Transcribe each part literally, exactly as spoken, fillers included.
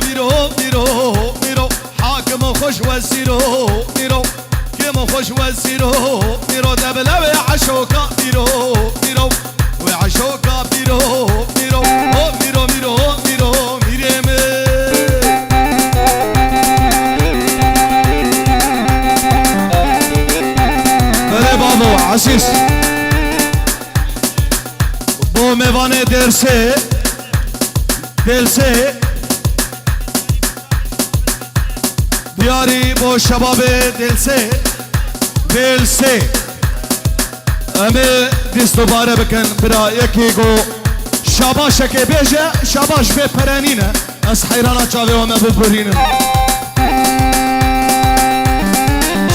Mîro, mîro, mîro, hakim û xweş wezîro, mîro, kim û xweş wezîro, mîro, de bile wê eşoka mîro, mîro, wê eşoka mîro, mîro, o mîro, mîro, mîro, mîrê min. Belê bavo, Ezîz. Bo mêvanê Dêrsê, Dêlsê, diyarî bo şebabê Dêlsê, Dêlsê. Em ê dîst dubare bikin, bira yekî go şabaşekê bêje, şabaş vê pere nîne. Ez heyrana çavê we me biborînim.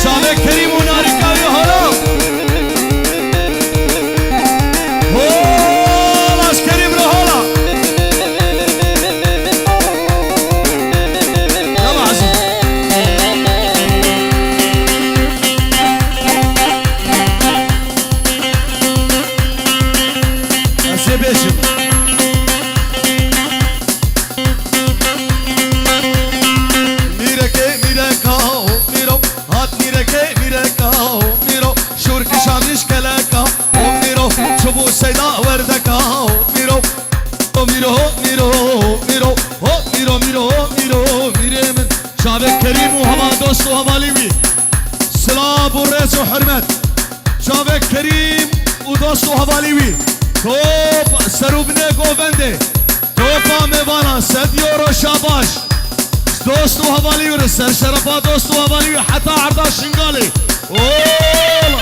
Çavê Kerîm û Narîka wî hala. Hola ji Kerîm re hala. Yala Ezîz. Ez ê bêjim. Mîrekê mîreka o mîro, hat mîrekê mîreka o mîro, şûr kişandiş keleka o mîro, çubû seyda werdeka o mîro, o mîro, mîro, mîro, ho mîro, mîro, mîro, mîrê min. Çavê Kerîm û hema dost û hevalî wî. Silav û rêz û hurmet. Çavê Kerîm û dost û hevalî wî. Top ser û binê govendê. Topa mêvanan sed euro şabaş. Dost û hevalî wî re ser şerefa dost û hevalî wî heta erda Şingalê. Ola.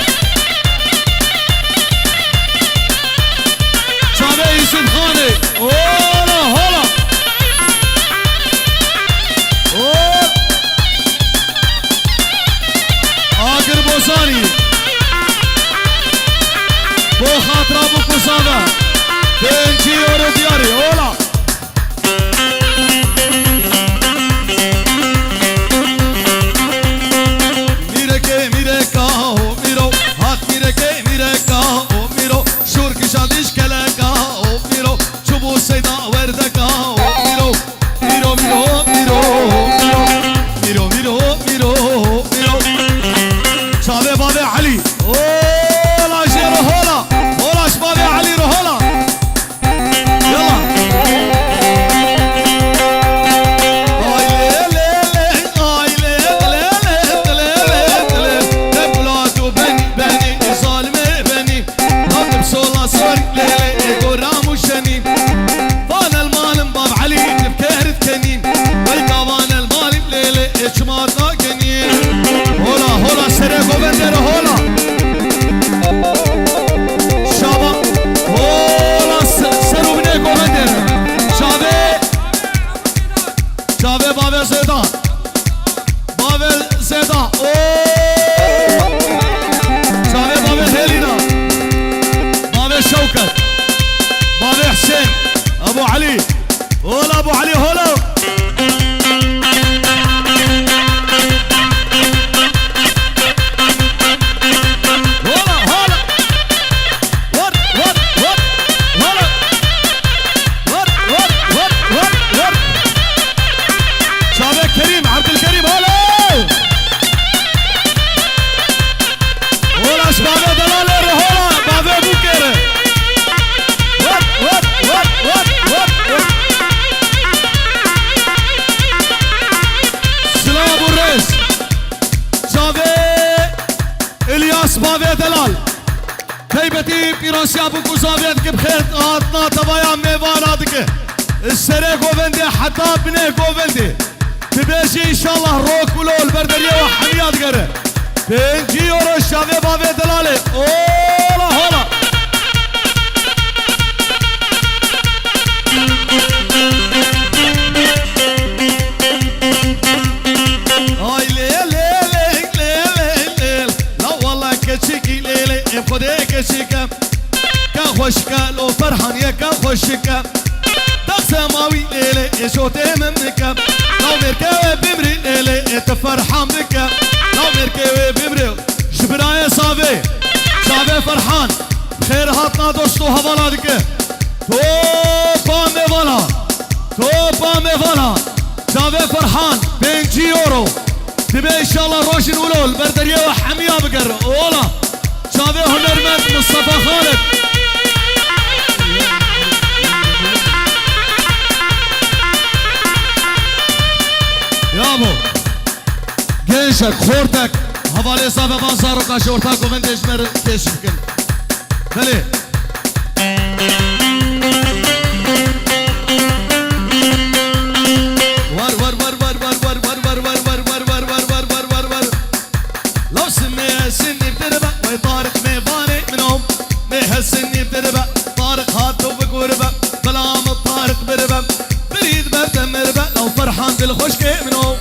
Çavê Yusuf Xanê. Ola, hola. Ola. Agir Bozanî. Bo xatira Bikûzan ve. Pêncî euro diyarî. Ola. Mîrekê mîreka o mîro, hat mîrekê mîreka o mîro, şûr kişandiş keleka o mîro, çubû seyda werdeka o mîro, mîro, mîro, mîro, mîro, mîro, mîro, mîro, mîro. Çavê bavê Elî. Ola jê re hola. Hola ji bavê Elî re hola. Yala. Ay lê lê lê, ay lê lê lê, lê lê lê lê. Te bula tu benî, benî, zalimê benî. Daqib sola sar, lê lê, e, goram û şenî. Vanel malim bab Elî, tu ker kenî. Vay ka vanel malim, lê lê, e, çima ta kenî. Hola, hola, serê govendê re hola. Şaba, hola se-, ser û binê govendê re. Çavê, çavê bavê Zêda. Bavê Zêda. Oo. Çavê bavê Hêlîna. Bavê Şewket. Bavê Husên. Ebu Elî. Hola Ebu Elî, hola. Hola, hola. Hop, hop, hop, hola. Hop, hop, hop, hop, hop. Çavê Kerîm, Ebdulkerîm, hola. Hola ji bavê Delalê re, hola, bavê Bûkê re. Hop, hop, hop, hop, hop, hop. Silav û rêz. Çavê İlyas bavê Delal. Taybetî pîrosiya Bûk û Zavê dike, bi xêr hatina tevaya mêvana dike. Serê govendê heta binê govendê. Dibêjî înşallah rok û lol ber deriyê we hemiya digere. Pêncî euro çavê bavê Delalê. Ola hola. Ay lê lê lê lê lê lê. La wala keçikî lê lê, ê Xwedê keçik e. Ke xweşik e, lo Ferhan ye ke xweşik e. Dexse mawî lê lê, ê şotê min bike. Law mêrke wê bimrî lê lê, ê ti Ferhan bike. Law mêrke wê bimrî. Ji birayê Zavê, Zavê Ferhan. Xêr hatina dost û hevala dike. Topa mêvana, topa mêvana. Çavê Ferhan, pêncî euro. Dibe înşallah rojin wilo li ber deriyê we hemiya bigere. Ola. Çavê hunermend Mustafa Xalid. Yabo. Gençek, xortek, hevalê zaf e, van zaroka ji orta govendê ji me re pêş bikin. Belê. War, war, war. Law simê hesin nîv diribe, wey Tariq mêvanê min o. Mê hesin nîv diribe, Tariq hat tu biguribe, bila min Tariq biribe. Birî dibe te miribe, law Ferhan dilxweşkê min o.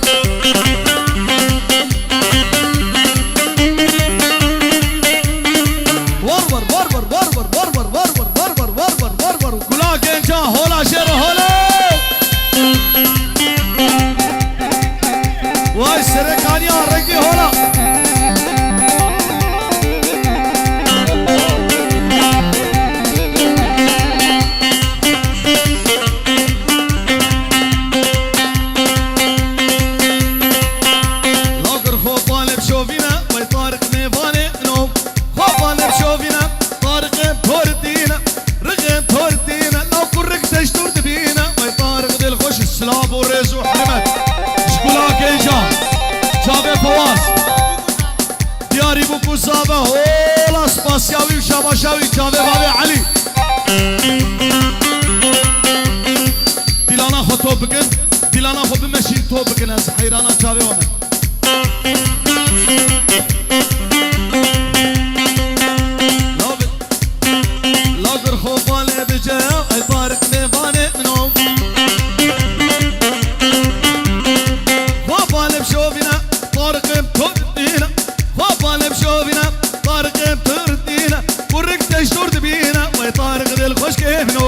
War, war, war. Gula genca, hola jêre, hola. Vay, serê kaniya rengî, hola. Lagir xwe balê bişovîne, wey Tariq mêvanê min o. Xwe balê bişovîne, Tariqê tortîne, rixê tortîne, law kurik teştûr dibîne, wey Tariq dilxweş, silav û rêz û hurmet. Ji gula genca, çavê Fawaz. Diyarî bû ku zave, hola spasiya wî û şabaşa wî, çavê bavê Elî. Dîlana xwe top bikin, dîlana xwe bimeşîn top bikin, ez heyrana çavê we me. Lagir xwe balê bice, ey Tariq mêvanê min o. Xwe balê bişovîne, Tariqê tortîne. Xwe balê bişovîne, Tariqê tortîne. Kurik teştûr dibîne, wey Tariq dilxweşkê min o.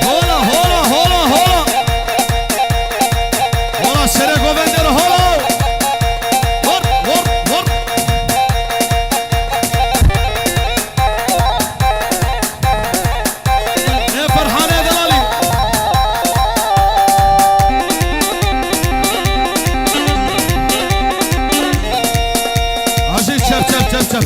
Hola, hola, hola, hola. Hola, serê govendê re, hola. Hor, hor, hor. Ê Ferhanê delalî. Hacî çep, çep, çep, çep.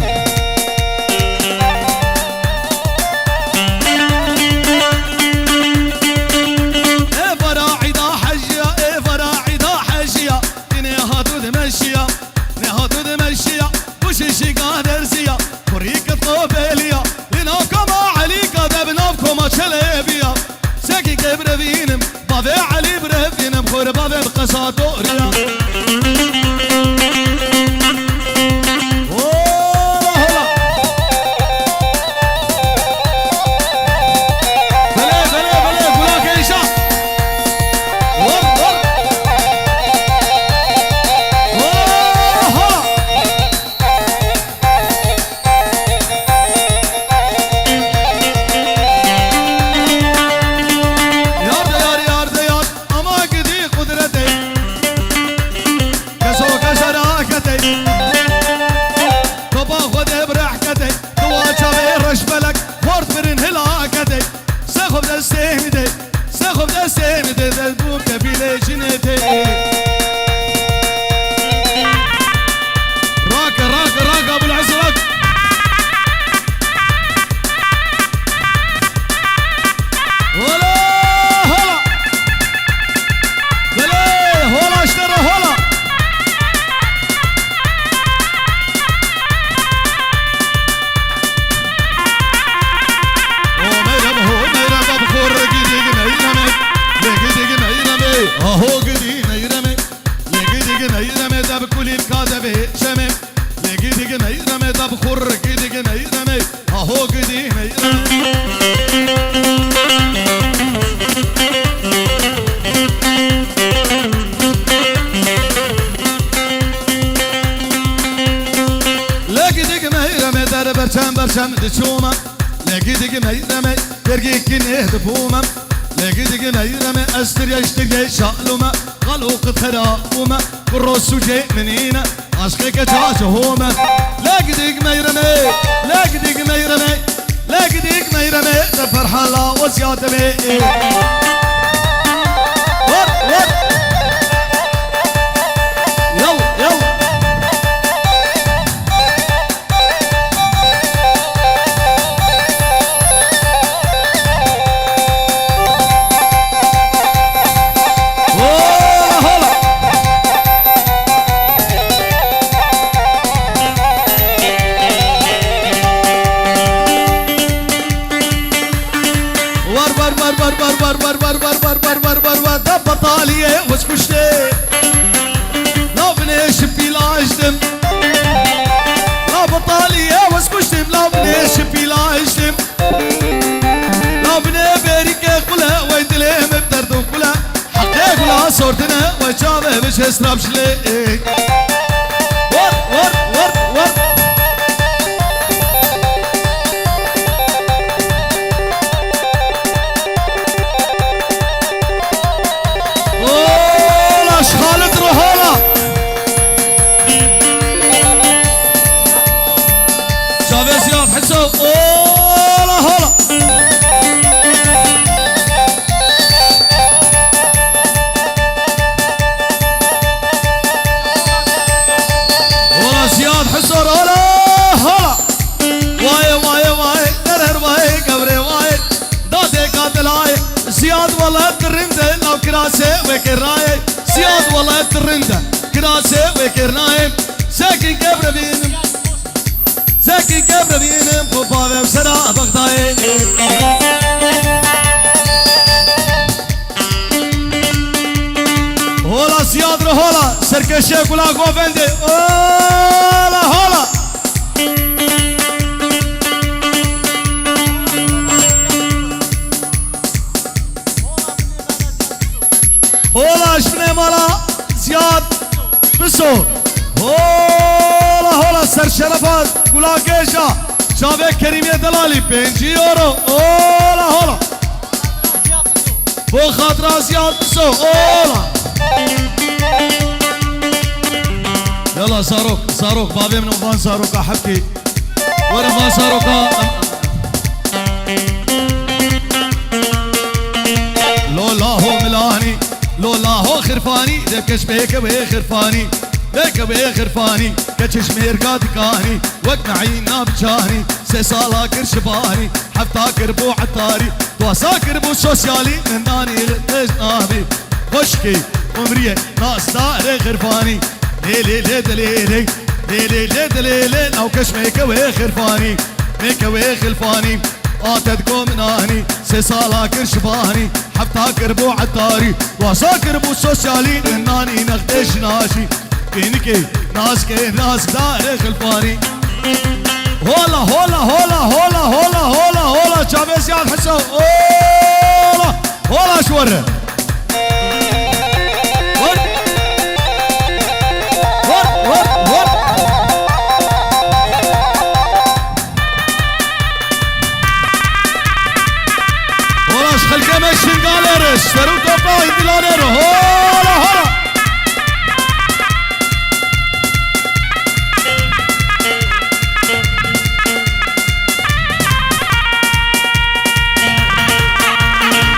Ê vera îda hejiya, ê vera îda hejiya. Nê hatû dimeşiya, nê hatû dimeşiya. Bû şişîka derziya, kurî kit qobeliya. Li nav koma Elîka de bi nav koma Çelebiya. Sekî ke birevînim, bavê Elî birevînim, xwe re bavê bi qesa doriya. Hola, hola. Belê, belê, belê, gula genca. Hop, hop. Hola, hola. Yar de yar, yar de yar, ama gidî qudretê. Keso kese raketê. Topa xwe de bi rehketê. Diwa çavê reşbelek, xort birin hilaketê. Sexo bi destê min de. Sexo bi destê min de, dest bû kefîlê jinê tê. Rake, rake, rake, Abul Ezraq. Hola, hola. Belê, hola işte re, hola. O meyrem, ho meyrem, da bi xor gidî gi meyremê. Lê gidî gi meyremê. Aho gidî meyremê. Lê gidî gi meyremê, da bi kulîlka de bê şemê. Lê gidî gi meyremê, da bi xor gidî gi meyremê. Aho gidî meyremê. Lê gidî gi meyremê, dere berçem berçem diçûme. Lê gidî gi meyremê, dergî kinê dibûme. Lê gidî gi meyremê, ez tirye ji tirye şalûme. Xalo qit xera bûme, kuro sûcê min nîne. Aşqê keça ji home. Lê gidî gi meyremê, lê gidî gi meyremê. Nek dik meyreme de ferhala o ziyade me. Wer, wer. Yal, yal. Hola, hola. War, war, war, war, da betalî ye wez kuştê. Navnê şipî lajdim. La betalî ye wez kuştim, navnê şipî lajdim. Navnê berîke kule, wey dilê min derd û kule. Heqê gula sortine, wey çavê min çê strap ji lê. War, war, war, war. Ola ji Xalid re hola. Çavê Ziyad Hiso, ola hola. Ola Ziyad Hiso, ola hola. Waye, waye, waye, derer waye, gewre waye. Dadê katilayê, Ziyad wele tirinde, nav kirasê wê kirnayê. Ziyad wele tirinde, kirasê wê kirnayê. Zekî kevre bînim, zekî kevre bînim, xwe bavê sera Bexdayê. Hola Ziyad re hola, serkeşê gula govendê. Hola, hola. Hola ji binê mala Ziyad Biso. Hola, hola, ser şerefa gula gêja. Çavê Kerîmê Delalî pêncî euro. Hola, hola. Bo xatira Ziyad Biso. Ola. Yala zarok, zarok, bavê min û van zaroka hepkî. Were van zaroka. Lola ho milanî, lola ho xirfanî, de keş bêke wê xirfanî, bêke wê xirfanî, keçiş mêrga dikanî, wek neîna biçanî, sê sala kir şibanî, hefta kir bo etarî, Wasa kiribû sosyalî, min danî li qêj nabî. Xweşikê, umriyê, nasdarê xirfanî. Lê lê lê dilê lê, lê lê lê dilê lê, navkeş mêke wê xirfanî. Mêke wê xirfanî, ate diko min anî. Sê sala kir şivanî, hefta kiribû etarî. Wasa kiribû sosyalî, min danî nextê jinajî. Kênikê, nazikê, nazikdarê xilfanî. Hola, hola, hola, çavê Ziyad Hiso. Hola, hola ji we re. Hor. Hor, hor, hor. Hola ji xelkê me Şingalê re, ji ser û topa Hîndilanê re. Hola, hola.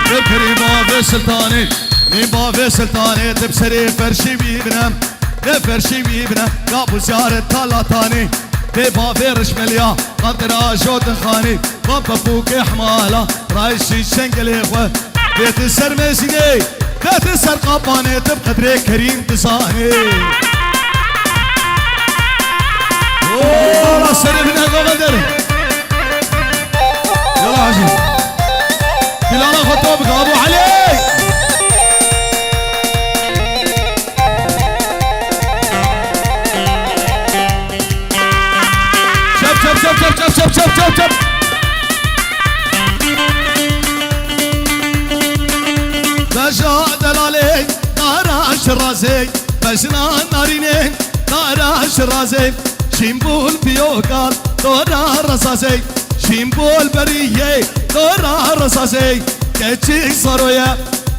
Li kirî bavê Siltanê, nî bavê Siltanê, di bi serê ferşî wî bine, lê ferşî wî bine, ya bû ziyaret talatanê, bê bavê Rişmeliya, qantira Jotinxanê, van pepûkê hemala, rayşî şengelê xwe, Bêtin ser Mêzînê, bêtin ser Qapanê, tu bi qedrê Kerîm dizanê. Wala serê min ev eve der. Yala Hacî. Dilana xwe to bike, Abu Elî. Çep, çep, çep. Beja delalê, dara şirazê, bejna narînê, dara şirazê, şîmbûl piyogal, dora resazê, şîmbûl beriyê, dora resazê, keçik saroye,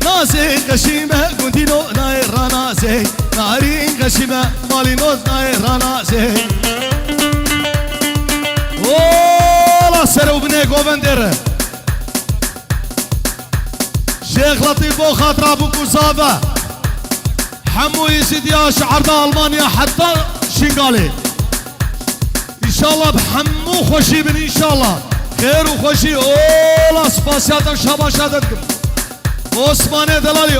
Nazê qeşîme gundîno nayê ranazê. Narîn qeşîme malîno nayê ranazê. Ola, Ser û binê govendê re. Şêx Letîf bo xatira bûk û zave. Hemû Êzîdiya ji erda Almanya heta Şingalê. Înşallah bi hemû xweşî bin, înşallah. Xêr û xweşî, ola spasiya te, şabaşa te dikim. Osmanê Delalî,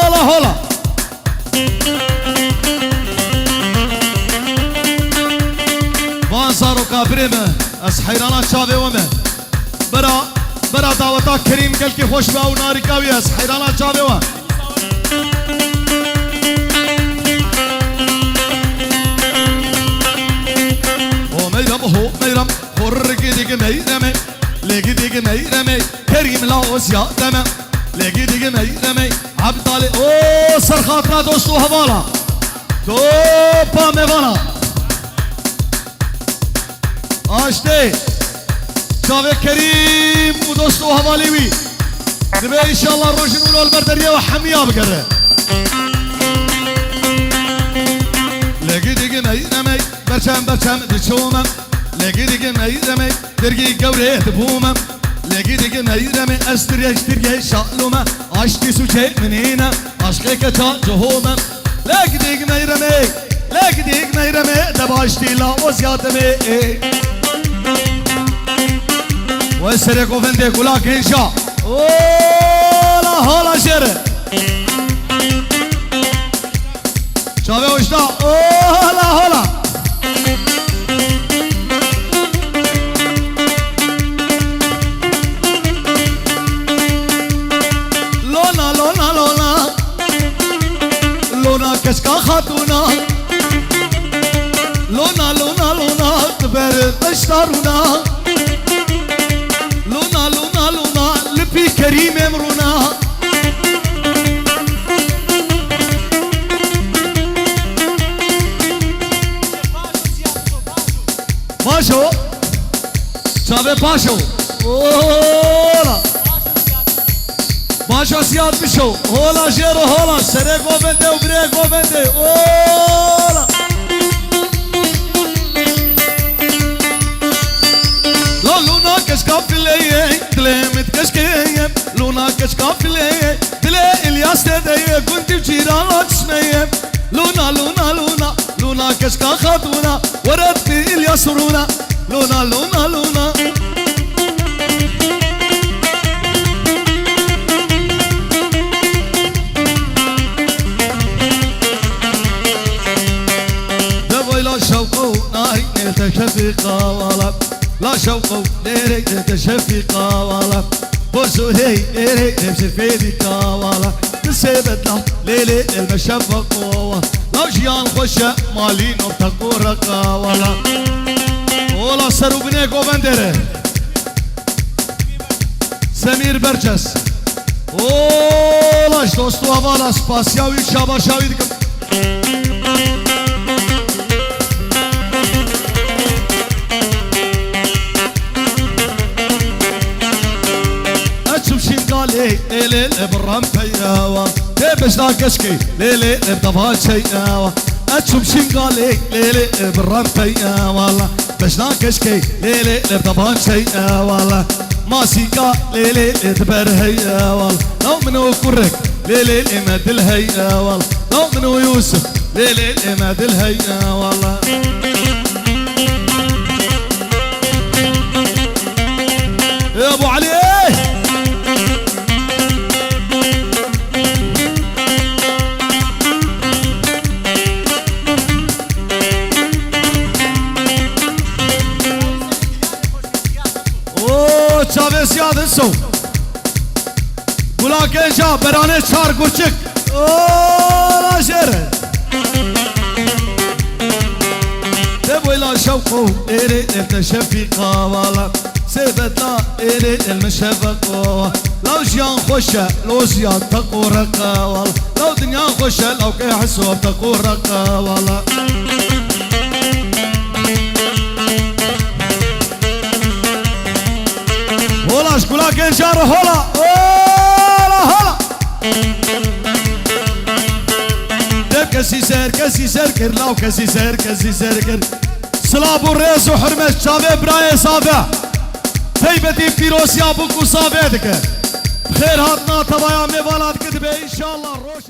ola hola. Van zaroka birê me, ez heyrana çavê we me. Bera, bera daweta Kerîm gelkî xweş be û narîka wî, ez heyrana çavê we. Ho meyrem, ho meyrem, xorrigî digi meyremê, lêgî digi meyremê, Kerîm la o ziyade me, lêgî digi meyremê, Ebdalê, o ser xatira dost û hevala. Topa mevana. Aştê. Çavê Kerîm û dost û hevalê wî. Dibe înşallah rojin wilo li ber deriyê we hemiya bigere. Legî digî meyremê, berçem berçem diçûme. Legî digî meyremê, dirgî gewrê dibûme. Legî digî meyremê, ez tirye tirye şalûme. Aştî sûcê min nîne, aşqê keça cihûme. Lek dîg meyremê, lek dîg meyremê, de baştî la o ziyade me. Wê serê govendê gula genca. Ola hala jêre. Çavê ojda. Ola hala. Lona, lona, lona. Lona keşka xatûna. Lona, lona, lona, tu ber beşta rûna. Lona, lona, lona, li pî Kerîmê em rûna. Baş o. Çavê paşo. Ola. Başo siyat bişo. Hola jêro hola. Serê govendê û birê govendê. Ola. La luna keşka fileye, dilê min keşkeye. Luna keşka fileye, dilê İlyas dedeye, gundî cîrana çişmeye. Luna, luna, luna. Luna keşka xatûna, weret bi İlyas rûna. Luna, luna, luna. De boy la şewqo nahînê te şefîqa wala. La şewqo lêrê te şefîqa wala. Bozo hey lêrê te şefîqa wala. Nisê bedla lê lê el meşefa qova. Law jiyan xweş e, malî nor te qora qawala. Ola ser û binê govendê re. Semîr Berces. Ola ji dost û hevala spasiya wî şabaşa wî dikim. Eçim Şingalê, lê lê lê bi rempeyê wa. Tê beşna keşkê, lê lê lê bi dava çeyê wa. Eçim Şingalê, lê lê lê bi rempeyê wala. Beşna keşkê, lê lê lê bi dava çeyê wala. Masîka, lê lê lê di ber heye wala. Law min û kurek, lê lê lê me dil heye wala. Law min û Yûsif, lê lê lê me dil heye wala. Ê Ebu Elî, ê! O çavê siya diso. Gula genca beranê çar guçik. Ola jêr. Te boyla şewqo êrê êr te şefîqa wala. Sê bedla êrê êr min şefeqo. Law jiyan xweş e, lo jiyan te qoreqe wala. Law dinya xweş e, law ke hesab te qoreqe wala. Hola, ji gula genca re hola. Hola, hola. Dev kesî ser, kesî ser kir, law kesî ser, kesî ser kir. Silav û rêz û hurmet çavê birayê zave. Heybetî pîroziya bûk û zavê dike. Xêr hatina tevaya mêvana dike dibe înşallah roj.